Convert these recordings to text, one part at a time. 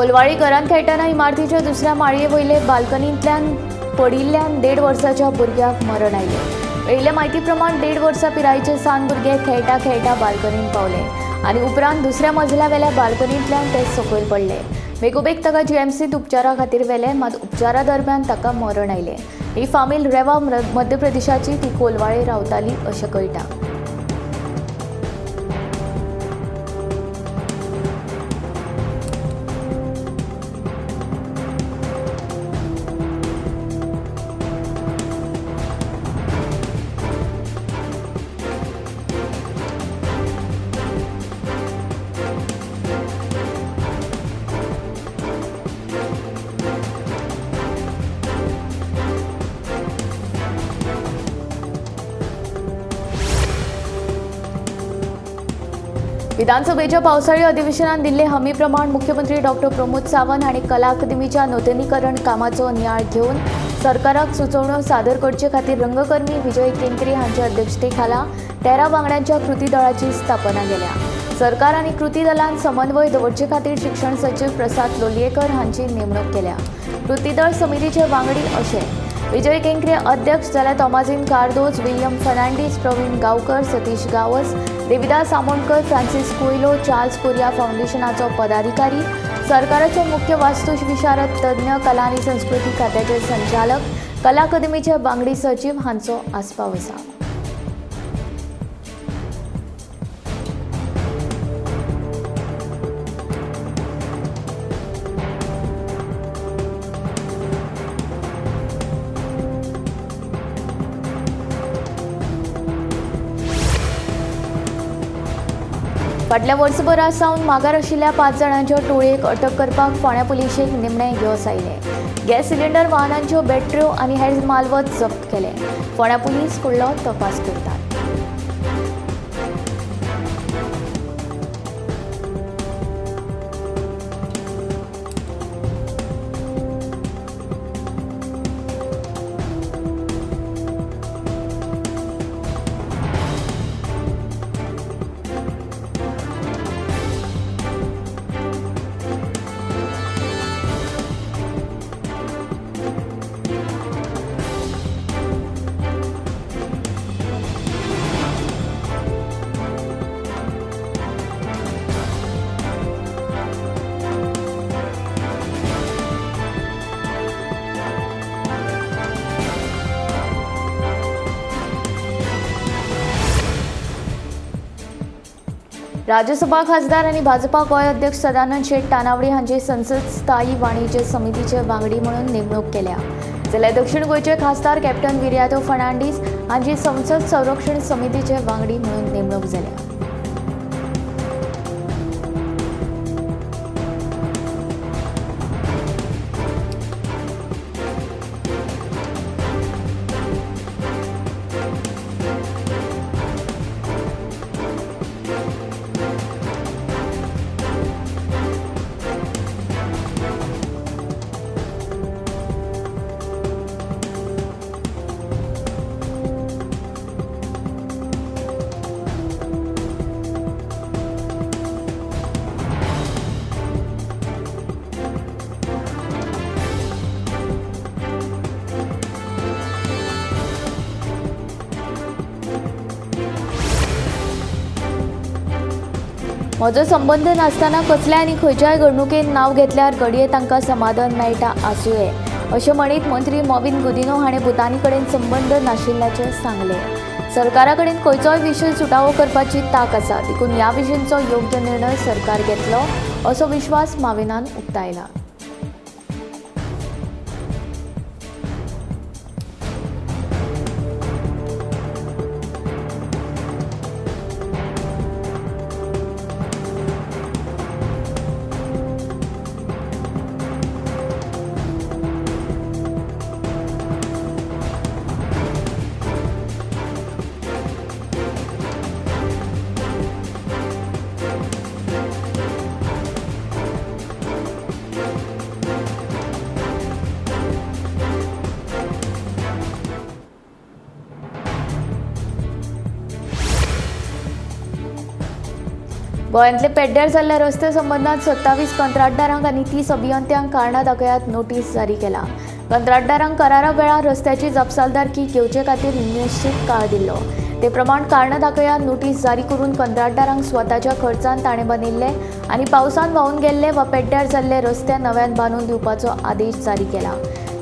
कोलवाळी घरांत खेळटना इमारतीच्या दुसऱ्या माळये वयले बाल्कनींतल्यान पडिल्ल्यान 1.5 वर्साच्या भुरग्याक मरण आयलें. मेळिल्ले म्हायती प्रमाण 1.5 वर्सां पिरायेचे सान भुरगे खेळटा खेळटा बाल्कनींत पावले आनी उपरांत दुसऱ्या मजल्या वेल्या बाल्कनींतल्यान ते सकयल पडले. बेगोबेग ताका जीएमसींत उपचारा खातीर व्हेले, मात उपचारा दरम्यान ताका मरण आयलें. ही फामील रेवा मध्य प्रदेशाची, ती कोलवाळे रावताली अशें कळटा. विधानसभेच्या पावसाळी अधिवेशनात दिल्ले हमी प्रमाण मुख्यमंत्री डॉक्टर प्रमोद सावंत हांणी कला अकादमीच्या नूतनीकरण कामाचो नियाळ घेवन सरकाराक सुचोवण्यो सादर करचे खातीर रंगकर्मी विजय केंकरे हांच्या अध्यक्षतेखाला 13 वांगड्यांच्या कृती दळाची स्थापना केल्या. सरकार आनी कृती दलान समन्वय दवरचे खातीर शिक्षण सचीव प्रसाद लोलयेकर हांची नेमणूक केल्या. कृती दळ समितीचे वांगडी अशे: विजय केंकरे अध्यक्ष, जाल्यार तोमाझीन कार्दोज, विल्यम फर्नांडीस, प्रवीण गांवकर, सतीश गावस, देविदास आमोणकर, फ्रांसीस कुयलो, चार्ल्स कोरिया फाउंडेशनाचो पदाधिकारी, सरकाराचो मुख्य वास्तू विशारद तज्ञ, कला आनी संस्कृती खात्याचे संचालक, कला अकादमीचे वांगडी सचीव हांचो आस्पाव आसा. फाटल्या वर्सभरा सावन मागार आशिल्ल्या 5 जाणांच्या टोळयेक अटक करपाक फोंड्या पुलिशेक निमणें येस आयलें. गॅस सिलिंडर, वाहनांच्यो बॅटऱ्यो आनी हेर मालवत जप्त केले. फोंड्या पुलीस फुडलो तपास करतात. राज्यसभा खासदार आनी भाजपा गोंय अध्यक्ष सदानंद शेट तानावडे हांची संसद स्थायी वाणिज्य समितीचे वांगडी म्हणून नेमणूक केल्या. जाल्यार दक्षिण गोंयचे खासदार कॅप्टन विरियातो फर्नांडीस हांची संसद संरक्षण समितीचे वांगडी म्हणून नेमणूक जाल्या. म्हजो संबंद नासतना कसल्या आनी खंयच्याय घडणुकेन नांव घेतल्यार घडये तांकां समाधान मेळटा आसुये अशें म्हणीत मंत्री मॉविन गुदिन्हो हाणें भुतानी कडेन संबंद नाशिल्ल्याचें सांगलें. सरकारा कडेन खंयचोय विशय सुटावो करपाची तांक आसा, देखून ह्या विशींचो योग्य निर्णय सरकार घेतलो असो विश्वास माविनान उक्तायला. गोंयांतले पेड्ड्यार जाल्ल्या रस्ते संबंदांत 27 कंत्राटदारांक आनी 30 अभियंत्यांक कारणां दाखयात नोटीस जारी केला. कंत्राटदारांक करारा वेळार रस्त्याची जापसालदारकी घेवचे खातीर निश्चीत काळ दिल्लो. ते प्रमाण कारणां दाखयात नोटीस जारी करून कंत्राटदारांक स्वताच्या खर्चान ताणें बांदिल्ले आनी पावसान व्हांवून गेल्ले वा पेड्ड्यार जाल्ले रस्ते नव्यान बांदून दिवपाचो आदेश जारी केला.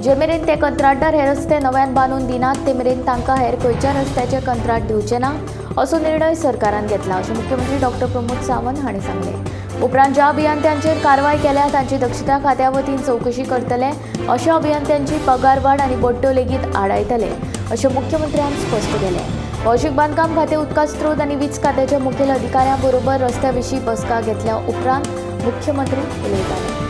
जे मेरेन ते कंत्राटदार हे रस्ते नव्यान बांदून दिनात ते मेरेन तांकां हेर खंयच्या रस्त्याचे कंत्राट दिवचे ना असो निर्णय सरकारान घेतला अशें मुख्यमंत्री डॉक्टर प्रमोद सावंत हांणी सांगलें. उपरांत ज्या अभियंत्यांचेर कारवाय केल्या तांची दक्षता खात्या वतीन चवकशी करतले. अशा अभियंत्यांची पगारवाड आनी बडट्यो लेगीत आडायतले अशें मुख्यमंत्र्यान स्पश्ट केलें. भौशीक बांदकाम खातें, उदका स्रोत आनी वीज खात्याच्या मुखेल अधिकाऱ्यां बरोबर रस्त्या विशीं बसका घेतल्या उपरांत मुख्यमंत्री उलयताले.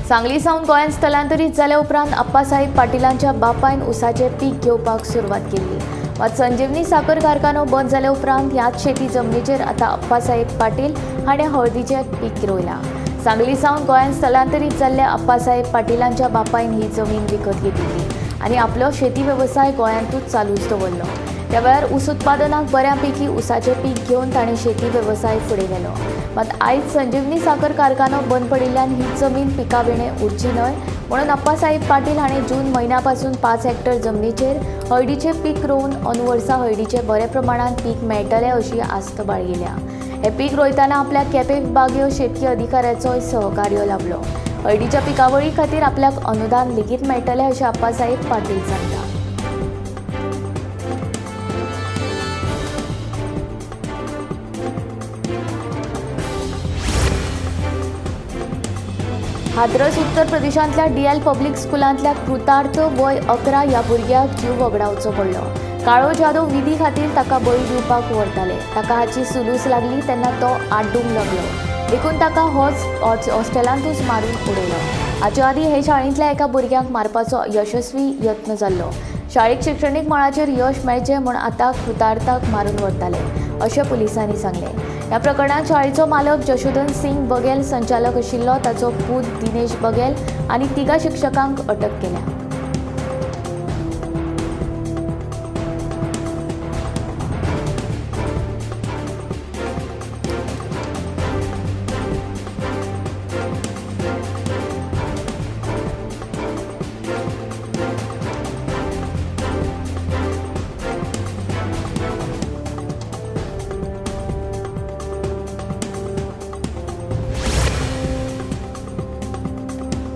सांगली सावन गोंयांत स्थलांतरीत जाल्या उपरांत अप्पासाहेब पाटिलांच्या बापायन उसाचें पीक घेवपाक सुरवात केल्ली. मात संजीवनी साखर कारखानो बंद जाल्या उपरांत ह्याच शेती जमनीचेर आतां अप्पासाहेब पाटील हाणें हळदीचें पीक रोयलां. सांगली सावन गोंयांत स्थलांतरीत जाल्ल्या अप्पासाहेब पाटिलांच्या बापायन ही जमीन विकत घेतिल्ली आनी आपलो शेती वेवसाय गोंयांतूच चालूच दवरलो. त्या वेळार ऊस उत्पादनाक बऱ्यापैकी उसाचें पीक घेवन ताणें शेती वेवसाय फुडें व्हेलो. मात आयज संजीवनी साखर कारखानो बंद पडिल्ल्यान ही जमीन पिकाविणें उरची न्हय म्हणून अप्पासाहेब पाटील हाणें जून म्हयन्या पासून 5 हेक्टर जमनीचेर हळदीचें पीक रोवन अंदू वर्सा हळदीचें बऱ्या प्रमाणांत पीक मेळटलें अशी आस्त बाळगिल्या. हें पीक रोयतना आपल्या केपें विभागीय शेतकी अधिकाऱ्याचोय सहकार्य लाबलो. हळदीच्या पिकावळी खातीर आपल्याक अनुदान लेगीत मेळटलें अशें अप्पासाहेब पाटील सांगता. हाथरस उत्तर प्रदेशांतल्या डीएल पब्लीक स्कुलांतल्या कृतार्थ वय 11 ह्या भुरग्याक जीव वगडावचो पडलो. काळो जादू विधी खातीर ताका बळी दिवपाक व्हरताले. ताका हाची सुलूस लागली तेन्ना तो आड्डूंक लागलो, देखून ताका होच हॉस्टेलांतूच मारून उडयलो. हाचे आदीं हे शाळेंतल्या एका भुरग्याक मारपाचो यशस्वी यत्न जाल्लो. शाळेक शिक्षणीक मळाचेर यश मेळचें म्हूण आतां कृतार्थाक मारून व्हरताले अशें पुलिसांनी सांगलें. ह्या प्रकरणांत शाळेचो मालक जशोधन सिंग बघेल संचालक आशिल्लो ताचो पूत दिनेश बघेल आनी 3 शिक्षकांक अटक केल्या.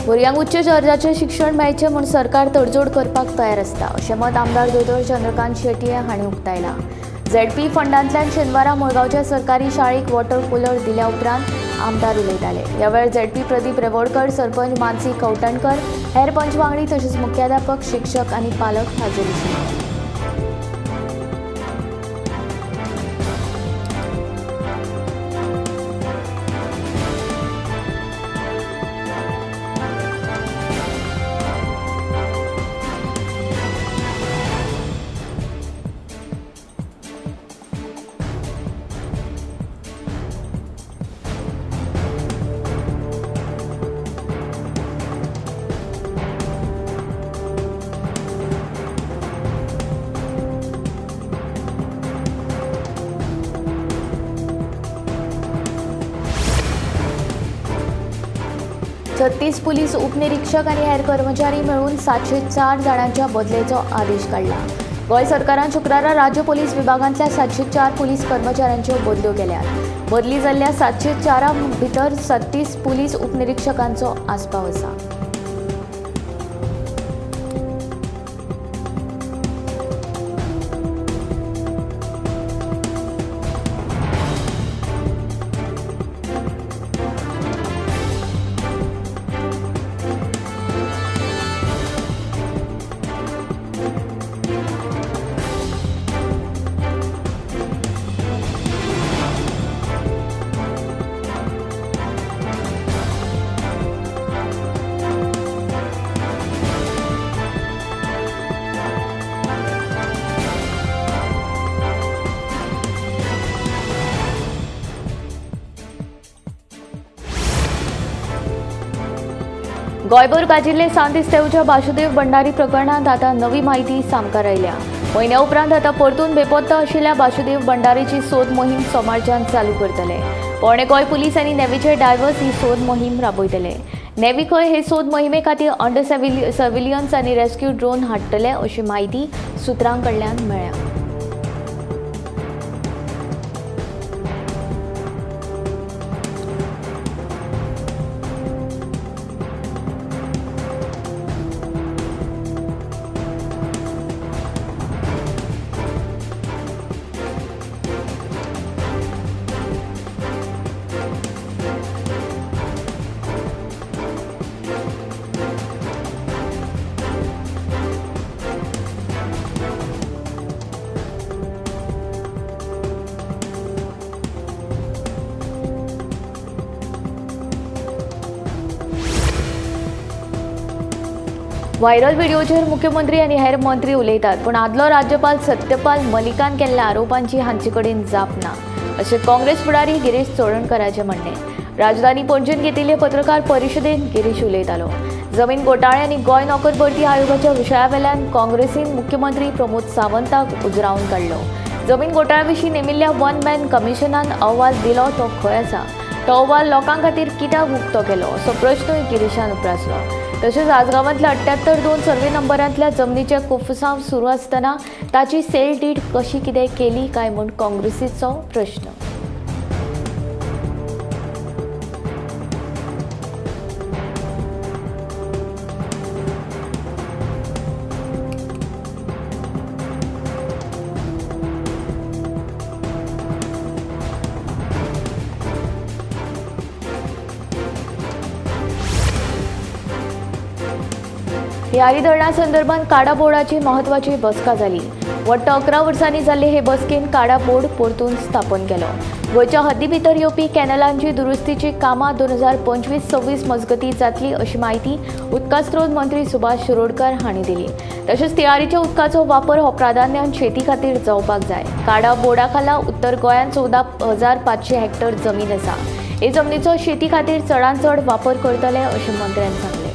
भुरग्यांक उच्च दर्जाचें शिक्षण मेळचें म्हूण सरकार तडजोड करपाक तयार आसता अशें मत आमदार दोतोर चंद्रकांत शेटये हांणी उक्तायलां. झेडपी फंडांतल्यान शेनवारा मुळगांवच्या सरकारी शाळेक वॉटर कुलर दिल्या उपरांत आमदार उलयताले. ह्या वेळार झेडपी प्रदीप रेवोडकर, सरपंच मानसी कवटणकर, हेर पंच वांगडी तशेंच मुख्याध्यापक, शिक्षक आनी पालक हाजीर आशिल्ले. छत्तीस पुलीस उपनिरीक्षक आनी हेर कर्मचारी मेळून 704 जाणांच्या बदलेचो आदेश काडला. गोंय सरकारान शुक्रारा राज्य पोलीस विभागांतल्या 704 पुलीस कर्मचाऱ्यांच्यो बदल्यो केल्यात. बदली जाल्ल्या 704 भितर 36 पुलीस उपनिरीक्षकांचो आस्पाव आसा. गोंयभर गाजिल्ले सांत इस्तेवच्या बासुदेव भंडारी प्रकरणांत आतां नवी माहिती सामकार आयल्या. म्हयन्या उपरांत आतां परतून बेपत्ता आशिल्ल्या बासुदेव भंडारीची सोद मोहीम सोमारच्यान चालू करतले. पोरणे गोंय पुलीस आनी नेव्हीचे डायव्हर्स ही सोद मोहीम राबयतले. नेव्ही खंय हे सोद मोहिमे खातीर अंडर सर्व्हिलन्स आनी रेस्क्यू ड्रोन हाडटले अशी माहिती सुत्रां कडल्यान मेळ्ळ्या. व्हायरल व्हिडिओचेर मुख्यमंत्री आनी हेर मंत्री उलयतात, पूण आदलो राज्यपाल सत्यपाल मलिकान केल्ल्या आरोपांची हांचे कडेन जाप ना अशें काँग्रेस फुडारी गिरीश चोडणकराचें म्हणणें. राजधानी पणजेंत घेतिल्ले पत्रकार परिशदेंत गिरीश उलयतालो. जमीन घोटाळे आनी गोंय नोकर भरती आयोगाच्या विशयावेल्यान काँग्रेसीन मुख्यमंत्री प्रमोद सावंताक उजरावन काडलो. जमीन घोटाळ्या विशीं नेमिल्ल्या वन मॅन कमिशनान अहवाल दिलो तो खंय आसा, तो अहवाल लोकां खातीर कित्याक उक्तो केलो असो प्रश्नूय गिरीशान उप्रासलो. तशेंच आजगांवांतल्या 78-2 सर्वे नंबरांतल्या जमनीचें कोफुसांव सुरू आसतना ताची सेल डीड कशी कितें केली काय म्हूण काँग्रेसीचो प्रश्न. तिळारी धरणा संदर्भात काडा बोर्डाची म्हत्वाची बसका जाली. वट्ट 11 वर्सांनी जाल्ले हे बसकेन काडा बोर्ड परतून स्थापन केलो. गोंयच्या हद्दी भितर येवपी कॅनलांची दुरुस्तीची कामां 2025-26 मजगतीं जातली अशी माहिती उदका स्रोत मंत्री सुभाष शिरोडकर हांणी दिली. तशेंच तिळारीच्या उदकाचो वापर हो प्राधान्यान शेती खातीर जावपाक जाय. काडा बोर्डा खाला उत्तर गोंयांत 14,500 हेक्टर जमीन आसा. हे जमनीचो शेती खातीर चडांत चड वापर करतले अशें मंत्र्यान सांगलें.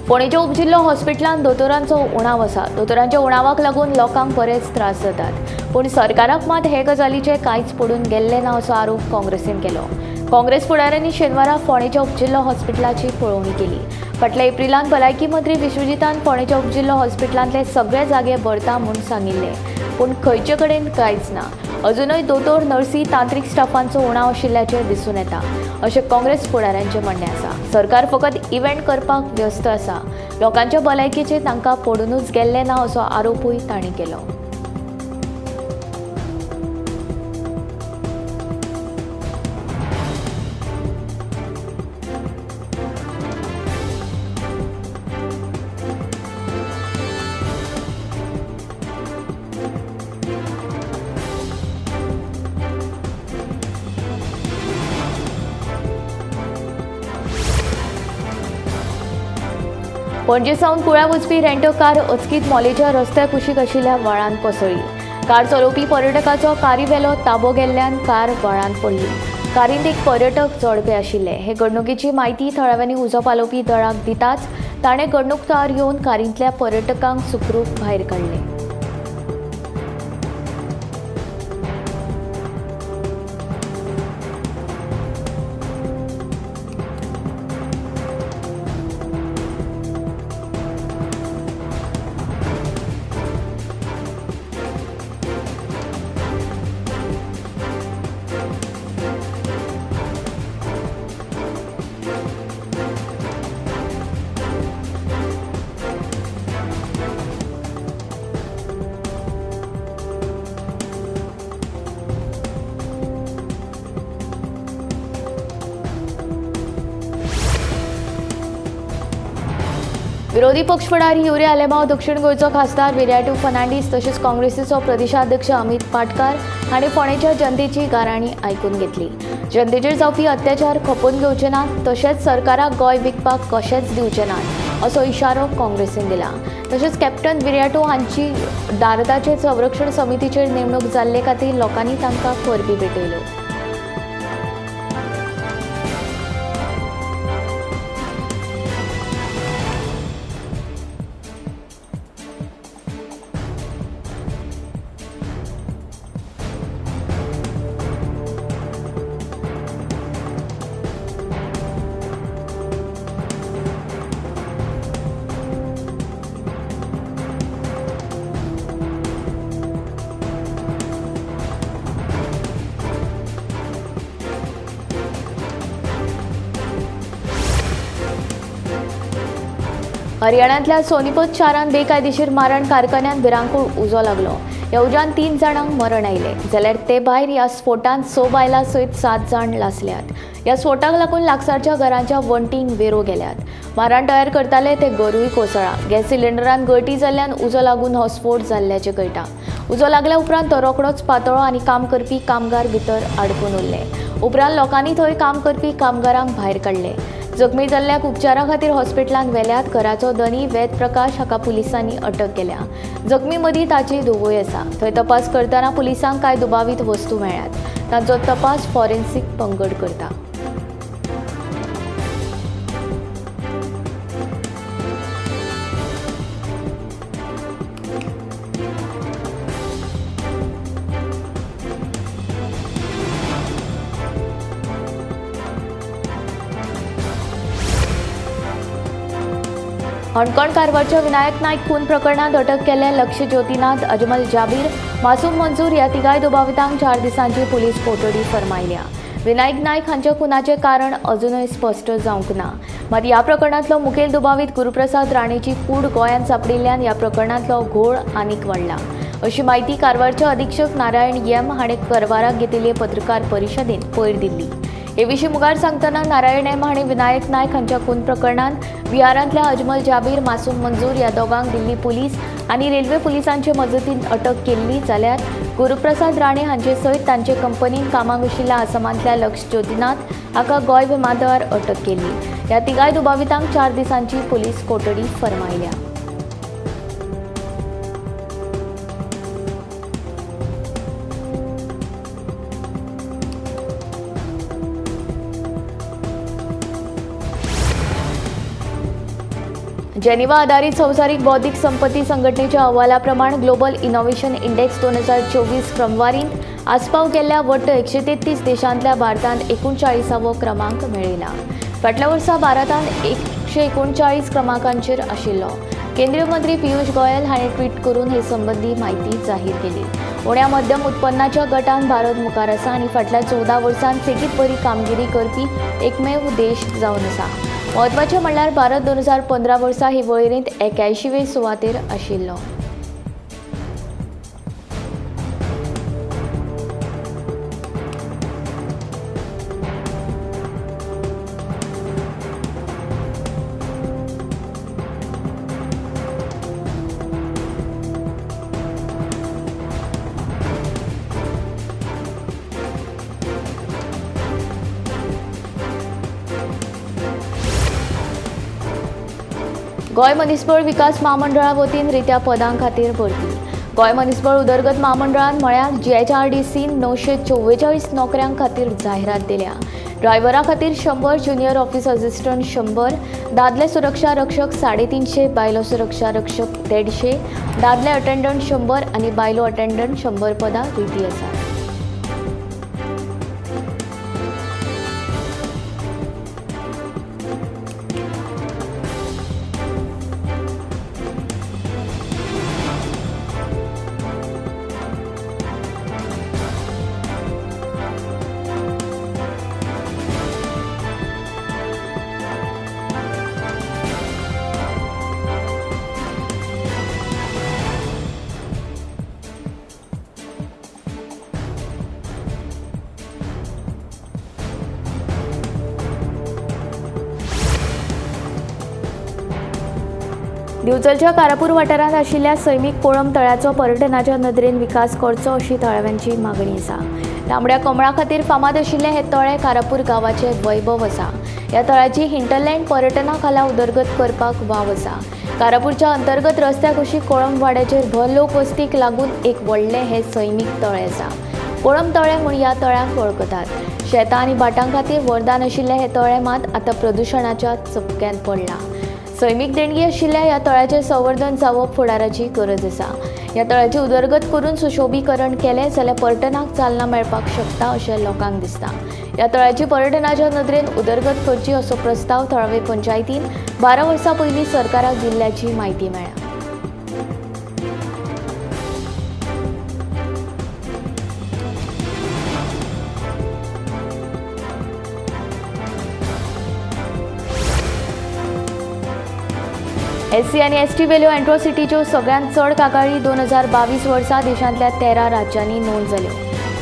फोंडेच्या उपजिल्लो हॉस्पिटलांत दोतोरांचो उणाव आसा. दोतोरांच्या उणावाक लागून लोकांक बरेच त्रास जातात, पूण सरकाराक मात हे गजालीचें कांयच पडून गेल्लें ना असो आरोप काँग्रेसीन केलो. काँग्रेस फुडाऱ्यांनी शेनवारा फोंडेच्या उपजिल्लो हॉस्पिटलाची पळोवणी केली. फाटल्या एप्रिलांत भलायकी मंत्री विश्वजीतान फोंडेच्या उपजिल्लो हॉस्पिटलांतले सगळे जागे भरता म्हूण सांगिल्लें, पूण खंयचे कडेन कांयच ना. अजुनूय दोतोर, नर्सी, तांत्रीक स्टाफांचो उणाव आशिल्ल्याचें दिसून येता अशें काँग्रेस फुडाऱ्यांचें म्हणणें आसा. सरकार फकत इव्हेंट करपाक व्यस्त आसा, लोकांच्या भलायकेचें तांकां पडुनूच गेल्लें ना असो आरोपूय तांणी केलो. पणजे सावन कुळ्या वचपी रेंटो कार अचकीत मोलेच्या रस्त्या कुशीक आशिल्ल्या व्हाळांत कोसळ्ळी. कार चलोवपी पर्यटकाचो कारी वेलो ताबो गेल्ल्यान कार व्हाळांत पडली. कारींत एक पर्यटक जोडपे आशिल्ले. हे घडणुकेची म्हायती थळाव्यांनी उजो पालोवपी दळाक दिताच ताणें घडणूक थळार येवन कारींतल्या पर्यटकांक सुखरूप भायर काडले. विरोधी पक्ष फुडारी युरी आलेमांव, दक्षिण गोंयचो खासदार विरियाटो फर्नांडीस तशेंच काँग्रेसीचो प्रदेशाध्यक्ष अमित पाटकार हांणी फोंडेच्या जनतेची गाराणी आयकून घेतली. जनतेचेर जावपी अत्याचार खपोवन घेवचे नात तशेंच सरकाराक गोंय विकपाक कशेंच दिवचे नात असो इशारो काँग्रेसीन दिला. तशेंच कॅप्टन विरियाटो हांची भारताचे संरक्षण समितीचेर नेमणूक जाल्ले खातीर लोकांनी तांकां परबी भेटयल्यो. हरियाणांतल्या सोनीपत शारांत बेकायदेशीर मारण कारखान्यांत भिरांकूळ उजो लागलो. ह्या उज्यान 3 जाणांक मरण आयलें जाल्यार ते भायर ह्या स्फोटांत 6 बायलां सयत 7 जाण लासल्यात. ह्या स्फोटाक लागून लागसारच्या घरांच्या वण्टींक वेरो गेल्यात. मारण तयार करताले ते घरूय कोसळ्ळां. गॅस सिलिंडरान गळटी जाल्ल्यान उजो लागून हो स्फोट जाल्ल्याचें कळटा. उजो लागल्या उपरांत तो रोखडोच पातळ्ळो आनी काम करपी कामगार भितर आडकून उरले. उपरांत लोकांनी थंय काम करपी कामगारांक भायर काडले. जखमी जाल्ल्याक उपचारा खातीर हॉस्पिटलांत व्हेल्यात. घराचो धनी वेद प्रकाश हाका पुलिसांनी अटक केल्या. जखमी मदीं ताची धुवूय आसा. थंय तपास करतना पुलिसांक कांय दुबावीत वस्तू मेळ्ळ्यात. तांचो तपास फॉरेन्सिक पंगड करता. हणकोण कारवारच्या विनायक नायक खून प्रकरणांत अटक केल्ले लक्ष्य ज्योतिनाथ, अजमल जाबीर, मासूम मंजूर ह्या तिगाय दुबावितांक 4 दिसांची पुलीस कोठडी फर्मायल्या. विनायक नायक हांच्या खुनाचें कारण अजुनूय स्पश्ट जावंक ना. मात ह्या प्रकरणांतलो मुखेल दुबावीत गुरुप्रसाद राणेची कूड गोंयांत सांपडिल्ल्यान ह्या प्रकरणांतलो घोळ आनीक वाडला अशी म्हायती कारवारचे अधीक्षक नारायण येम हाणें कारवाराक घेतिल्ले पत्रकार परिशदेंत पयर दिल्ली. हे विशीं मुखार सांगतना नारायण एम हांणी विनायक नायक हांच्या खून प्रकरणांत बिहारांतल्या अजमल जाबीर, मासूम मंजूर ह्या दोगांक दिल्ली पुलीस आनी रेल्वे पुलिसांचे मजतीन अटक केल्ली जाल्यार गुरुप्रसाद राणे हांचे सयत तांचे कंपनीन कामाक आशिल्ल्या आसामांतल्या लक्ष ज्योतिनाथ हाका गोंय विमानतळार अटक केल्ली. ह्या तिगाय दुबावितांक 4 दिसांची पुलीस कोठडी फर्मायल्या. जेनिवा आधारित संवसारीक बौद्धिक संपत्ती संघटनेच्या अहवालाप्रमाण ग्लोबल इनोव्हेशन इंडेक्स 2024 क्रमवारींत आस्पाव केल्ल्या वट्ट 133 देशांतल्या भारतान 39वो क्रमांक मेळयला. फाटल्या वर्सा भारतान 139 क्रमांकांचेर आशिल्लो. केंद्रीय मंत्री पियुष गोयल हांणी ट्वीट करून हे संबंदी म्हायती जाहीर केली. उण्या मध्यम उत्पन्नाच्या गटान भारत मुखार आसा आनी फाटल्या 14 वर्सांत सेगीत बरी कामगिरी करपी एकमेव देश जावन आसा. म्हत्वाचें म्हणल्यार भारत 2015 वर्सा हे वळेरेंत 81वे सुवातेर आशिल्लो. गोंय मनीसबळ विकास म्हामंडळा वतीन रित्या पदां खातीर भरती. गोंय मनीसबळ उदरगत म्हामंडळान म्हळ्यार GHRDC 944 नोकऱ्यां खातीर जायरात दिल्या. ड्रायव्हरा खातीर 100, ज्युनियर ऑफिस असिस्टंट 100, दादले सुरक्षा रक्षक 350, बायलो सुरक्षा रक्षक 150, दादले अटेंडंट 100 आनी बायलो अटेंडंट 100 पदां रिती आसात. दिवचलच्या कारापूर वाठारांत आशिल्ल्या सैमीक कोळंब तळ्याचो पर्यटनाच्या नदरेन विकास करचो अशी थळाव्यांची मागणी आसा. तांबड्या कमळा खातीर फामाद आशिल्लें हें तळें कारापूर गांवाचें वैभव आसा. ह्या तळ्याची हिंटरलँड पर्यटना खाला उदरगत करपाक वाव आसा. कारापूरच्या अंतर्गत रस्त्या कुशीक कोळंब वाड्याचेर भर लोकवस्तीक लागून एक व्हडलें हें सैमीक तळें आसा. कोळंब तळें म्हूण ह्या तळ्याक वळखतात. शेतां आनी भाटां खातीर वरदान आशिल्लें हें तळें मात आतां प्रदुशणाच्या चपक्यांत पडलां. सैमीक देणगी आशिल्ल्या ह्या तळ्याचें संवर्धन जावप फुडाराची गरज आसा. ह्या तळ्याची उदरगत करून सुशोभीकरण केलें जाल्यार पर्यटनाक चालना मेळपाक शकता अशें लोकांक दिसता. ह्या तळ्याची पर्यटनाच्या नदरेन उदरगत करची असो प्रस्ताव थळावे पंचायतीन 12 वर्सां पयलीं सरकाराक दिल्ल्याची म्हायती मेळ्ळ्या. एससी आनी एसटी वेल्यो एट्रॉसिटीच्यो सगळ्यांत चड कागाळी 2022 वर्सा देशांतल्या 13 राज्यांनी नोंद जाल्यो.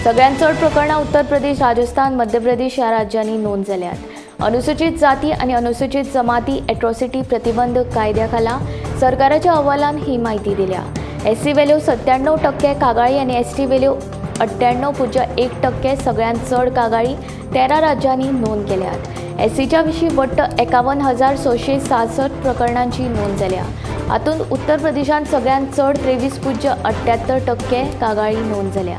सगळ्यांत चड प्रकरणां उत्तर प्रदेश, राजस्थान, मध्य प्रदेश ह्या राज्यांनी नोंद जाल्यात. अनुसूचित जाती आनी अनुसूचित जमाती एट्रॉसिटी प्रतिबंध कायद्या खाला सरकाराच्या अहवालान ही म्हायती दिल्या. एससी वेल्यो 97% कागाळी आनी एसटी वेल्यो 98.1% सगळ्यांत चड कागाळी 13 राज्यांनी नोंद केल्यात. एससीच्या विशीं वट्ट 51,666 प्रकरणांची नोंद जाल्या. हातूंत उत्तर प्रदेशांत सगळ्यांत चड 23.78% कागाळी नोंद जाल्या.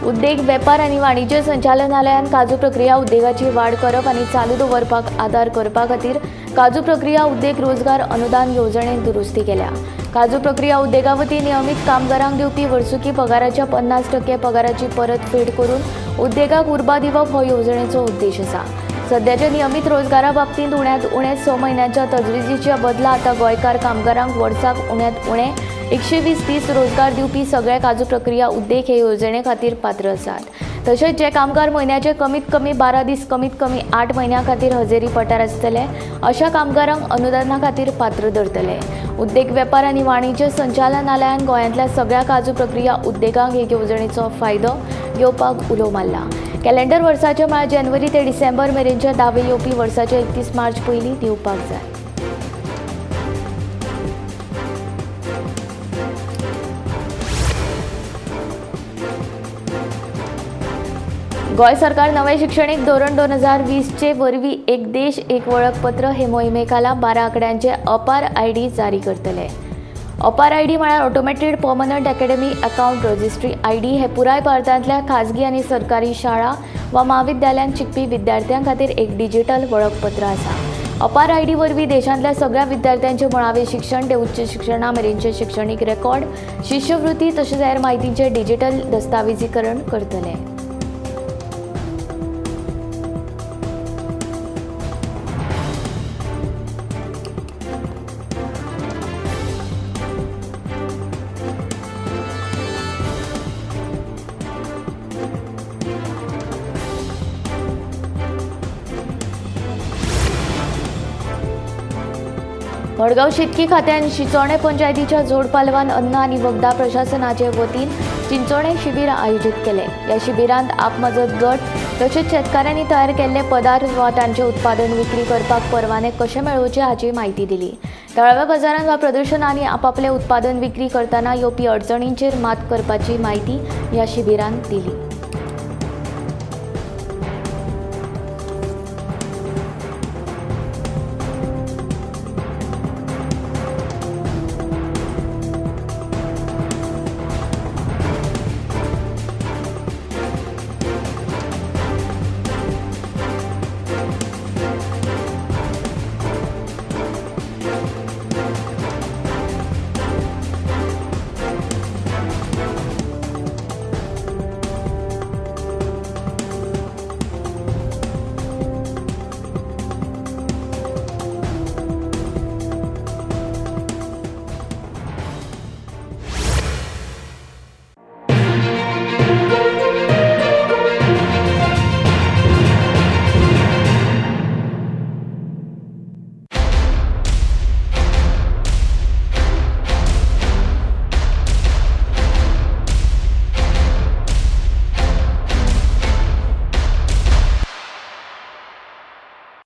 उद्देग, वेपार आनी वाणिज्य संचालनालयान काजू प्रक्रिया उद्देगाची वाड करप आनी चालू दवरपाक आदार करपा खातीर काजू प्रक्रिया उद्देग रोजगार अनुदान येवजणेंत दुरुस्ती केल्या. काजू प्रक्रिया उद्देगा वतीन नियमीत कामगारांक दिवपी वर्सुकी पगाराच्या 50% पगाराची परतफेड करून उद्देगाक उर्बा दिवप हो येवजणेचो उद्देश आसा. सद्याच्या नियमीत रोजगारा बाबतींत उण्यांत उणें 6 म्हयन्यांच्या तजविजीच्या बदला आतां गोंयकार कामगारांक वर्साक उण्यांत उणें 120 दीस रोजगार दिवपी सगळे काजू प्रक्रिया उद्देग हे येवजणे खातीर पात्र आसात. तशेंच जे कामगार म्हयन्याचे कमीत कमी 12 दीस कमीत कमी 8 म्हयन्यां खातीर हजेरी पटार आसतले अशा कामगारांक अनुदाना खातीर पात्र धरतले. उद्देग, वेपार आनी वाणिज्य संचालनालयान गोंयांतल्या सगळ्या काजू प्रक्रिया उद्देगांक हे येवजणेचो फायदो घेवपाक उलो मारला. कॅलेंडर वर्साचे म्हळ्यार जानेवारी ते डिसेंबर मेरेनचे दावे येवपी वर्साचे 31 मार्च पयलीं दिवपाक जाय. गोंय सरकार नवें शिक्षणीक धोरण 2020 वरवीं एक देश एक वळखपत्र हे मोहिमे खाला 12 आंकड्यांचे अपार आयडी जारी करतले. अपार आयडी म्हळ्यार automated permanent academy account registry ID हे पुराय भारतांतल्या खाजगी आनी सरकारी शाळा वा म्हाविद्यालयांत शिकपी विद्यार्थ्यां खातीर एक डिजिटल वळखपत्र आसा. अपार आयडी वरवीं देशांतल्या सगळ्या विद्यार्थ्यांचे मुळावें शिक्षण ते उच्च शिक्षणा मेरेनचे शिक्षणीक रेकॉर्ड, शिश्यवृत्ती तशेंच हेर म्हायतींचें डिजिटल दस्तावेजीकरण करतले. मडगांव शेतकी खात्यान शिचोणें पंचायतीच्या जोडपालवान अन्न आनी वखदां प्रशासनाचे वतीन चिंचोणें शिबीर आयोजीत केलें. ह्या शिबिरांत आपमजत गट तशेंच शेतकारांनी तयार केल्ले पदार्थ वा तांचें उत्पादन विक्री करपाक परवाने कशे मेळोवचे हाची म्हायती दिली. थळाव्या बाजारांत वा प्रदर्शनांनी आपापलें उत्पादन विक्री करतना येवपी अडचणींचेर मात करपाची म्हायती ह्या शिबिरांत दिली.